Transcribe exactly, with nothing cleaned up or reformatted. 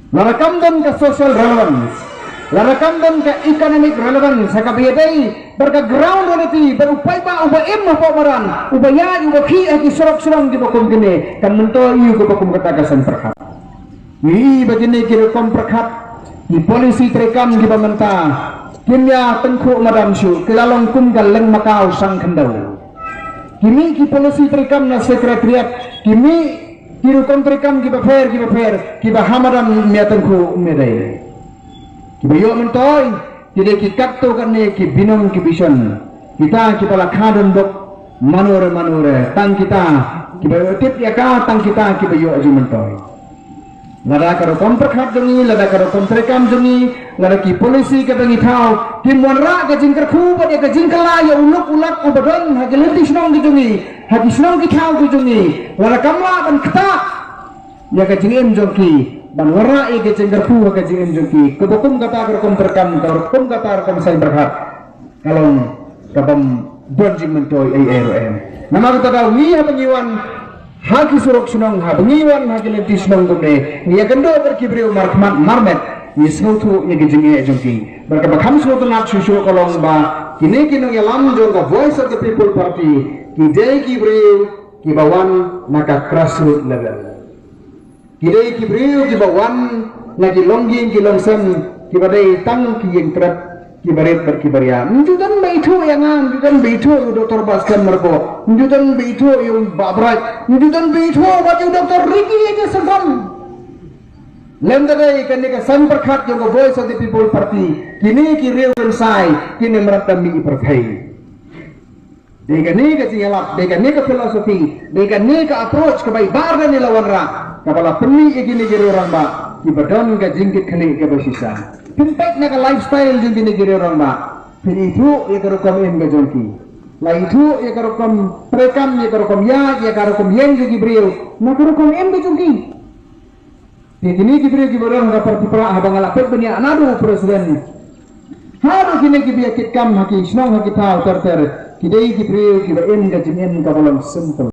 Lada kam don ka social relevance, lada kam don ka economic relevance ha kaba ïadei bad ka ground reality, bad u paidbah uba im hapoh madan, uba ïaid, uba khih ha ki surok shnong kiba kum kine, kan myntoi ïa u kaba kum kata ka seng pyrkhat. Ngi i ba kine ki rukom pyrkhat, ki policy treikam kiba mynta kim ïa tyngkhuh madan shuh, ki la long kum ka leng makaw shang khyndew. Ki mih ki policy treikam na Secretariat, ki mih ki rukom treikam kiba pher kiba pher, kiba ha madan ym ïa tyngkhuh, ym ïadei. Kiba ïoh myntoi ki dei ki katto katne ki binong ki bishon, kita kiba la kha donbok mano re mano re, tang kita kiba ïoh tip ïa ka, tang kita kiba ïoh jingmyntoi. Lada ka rukom pyrkhat jong ngi, lada ka rukom treikam jong ngi, lada ki policy kaba ngi thaw kim wanrah ka jingkyrkhu bad ïa ka jingkylla ïa u luk u lak uba don ha ki lynti shnong ki jong ngi, ha ki shnong ki thaw ki jong ngi, lada kam lah ban ktah ïa ka jingim jong ki, ban wanrah ïa ka jingkyrkhu ha ka jingim jong ki, kaba kum kata ka rukom treikam, ka rukom kata rukom seng pyrkhat, ka long kabym don jingmyntoi ei ei ruh em. Namar kata daw ngi haba ngi wan ha ki surok shnong, haba ngi wan ha ki lynti shnong kumne, ngi ïakynduh bad ki briew markhmat marmet, ngi sngewthuh ïa ki jingeh jong ki. Bad kaba kham sngewtynnat shuh shuh ka long ba kine ki nongïalam jong ka Voice of the People Party ki dei ki briew kiba wan na ka grassroots level. Ki dei ki briew kiba wan na ki longïing ki longsem, kiba dei tang ki ïing trep, kiba rit bad kiba ria. Ym ju don ba ithuh ïa nga, ym ju don ba ithuh ïa u Doktor Bah Skhem Marboh, ym ju don ba ithuh ïa u Bah Bright, ym ju don ba ithuh bad ïa u Doktor Ricky J J Syngkon. Lem da dei kane ka seng pyrkhat jong ka Voice of the People Party, kine ki riew kynsai, kine mrad da mih pyrthei. Dei kane ka jingïalap, dei kane ka philosophy, dei kane ka approach kaba i Bah Ardent i la wanrah, kaba la pynmih ïa kine ki riew rangbah kiba don ka jingkitkhlieh kaba shisha. Phin peit na ka lifestyle jong kine ki riew rangbah, phin ithuh ïa ka rukom im ka jong ki. La ithuh ïa ka rukom treikam, ïa ka rukom ïaid, ïa ka rukom ïeng jong ki briew na ka rukom im ka jong ki. Te kine ki briew kiba don ha ka party Prah, haba nga la peit bniah naduh u president haduh kine kiba ïa kit kam ha ki shnong ha ki thaw ter ter, ki dei ki briew kiba im ka jingim kaba long simple.